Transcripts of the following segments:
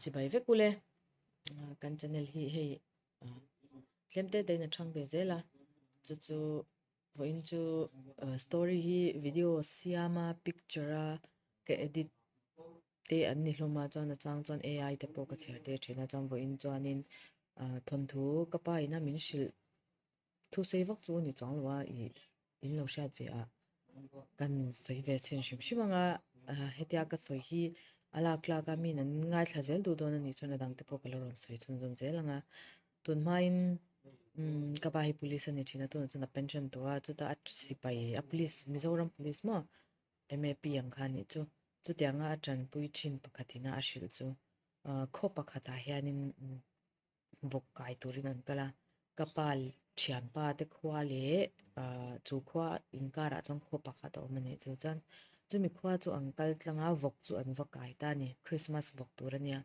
Chibai vek ule. Kan channel hi hei tlem te te in a thang ve zel a. Chu chu vawiin chu story hi video siam a picture a ka edit te an ni hlawm a chuan a chang chuan ai te pawh ka chhiar tir thin a chuan vawiin chuanin thawnthu ka pa ina min hrilh Thusei vak chu ni chuang lo a, ih in lo hriat ve a, kan sawi ve chhin hrim hrim ang a, hetia ka sawi hi a lak tlak a, min an ngaithla zel duh dawn a nih chuan a dang te pawh ka la rawn sawi chhunzawm zel ang a, tun hmain ka pa hi police a ni thin a, tunah chuan a pension tawh a, chutah a sipai a police Mizoram police maw MAP ang kha a nih chu, chutianga a tanpui thin pakhatin a a hrilh chu khaw pakhatah hianin. Vawk kai turin an kal a, ka pa thianpa te khua leh ah chu khua inkarah chuan khaw pakhat a awm a nih chu chuan chumi khua chu an kal tlang a vawk chu an va kai ta a ni Christmas vawk tur a nia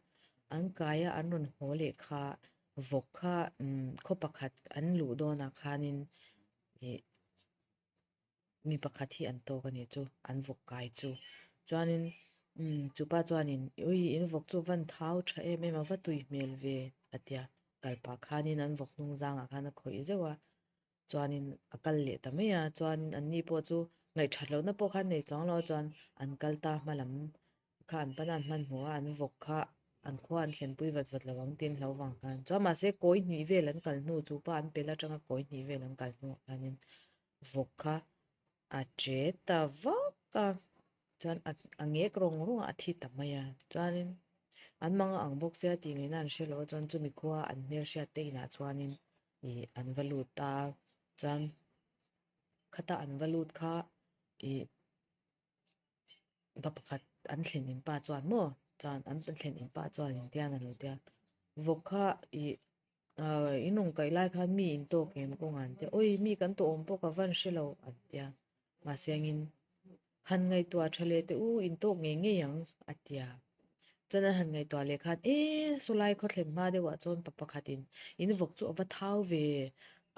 an kai a an rawn haw leh kha vawk kha umm khaw pakhat an luh dawnah khanin ih. Mi pakhat hi an tawk a nih chu, an vawk kai chu. Chuanin umm chu pa chuanin ui in vawk chu van thau tha em em a, va tui hmel ve a tia. Kal pah khanin an vawk hnung zangah khan a khawih zeuh a, chuanin a kal leh ta mai a, chuanin an ni pawh chu ngaihthat lohna pawh khan nei chuang lo a, chuan an kal ta hma lam kha an pan a, an hmanhmawh a, an vawk kha an khua an thlenpui vat vat lo ang tiin hlo vang khan. Chuan mahse kawi hnih vel an kal hnu chu pa an pel atanga kawi hnih vel an kal hnuah khanin Vawk kha a che ta vak a, chuan a a ngek rawng rawng a, a thi ta mai a. Chuanin an mang a ang bawk sia tih ngaihna an hre lo a, chuan chumi khua an hmelhriat te inah chuanin ih an va lut a, chuan khata an va lut kha ih pa pakhat an thlen in pa chuan maw chuan an thlen in pa chuan intian a lo tia vawk kha ih Ahh in rawn kaih lai khan mi in tawk em kawng an tia, awi mi kan tawh awm pawh ka van hre lo an tia, mahse angin han ngaihtuah tha leh teh u in tawk ngei ngei ang a tia. Chuan an han ngaihtuah leh khan e sawlai khawthlen hma deuhah chuan pa pakhatin in vawk chu a va thau ve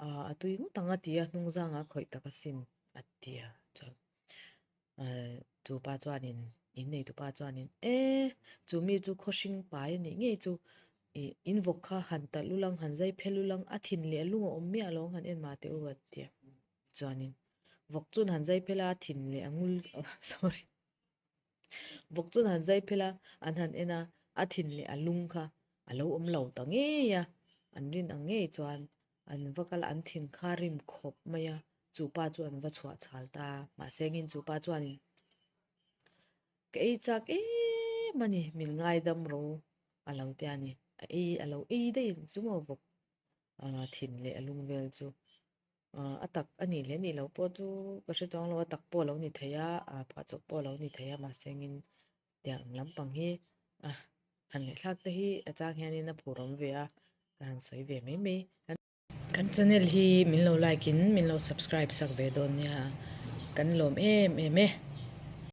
ah a tui ngawt ang a tia hnung zangah a khawih tak asin a tia chuan. Chu pa chuanin, in neitu pa chuanin, E, chu mi chu khawhring pai a nih ngei chu, ih, in vawk kha han talh lulang, han zai phel lulang, a thin leh a lung a awm miah lo ang han en mah teh u a ti a. Chuanin, vawk chuan han zai phel a, a thin leh a ngul, sorry, vawk chuan han zai phel a, an han en a, a thin leh a lung kha a lo awm lo ta ngei a, an rin ang ngei chuan an va kal a, an thin kha rim khawp mai a, Chu pa chu an va chhuah chhal ta a, mahse engin chu pa chuanin, Ka ei chak em a ni, min ngaidam ro a lo ti a ni. A ei, a lo ei daih chu maw vawk thin leh a lung vel chu. A tak a nih leh nih loh pawh chu ka hre chuang lo, a tak pawh a lo ni thei a, phuahchawp pawh a lo ni thei a, mahse engin tiang lampang hi a han ngaihthlak te hi a chang hianin a phur awm ve a, ka han sawi ve mai mai. Kan channel hi min lo like in min lo subscribe sak ve dawn nia, kan lawm em em e.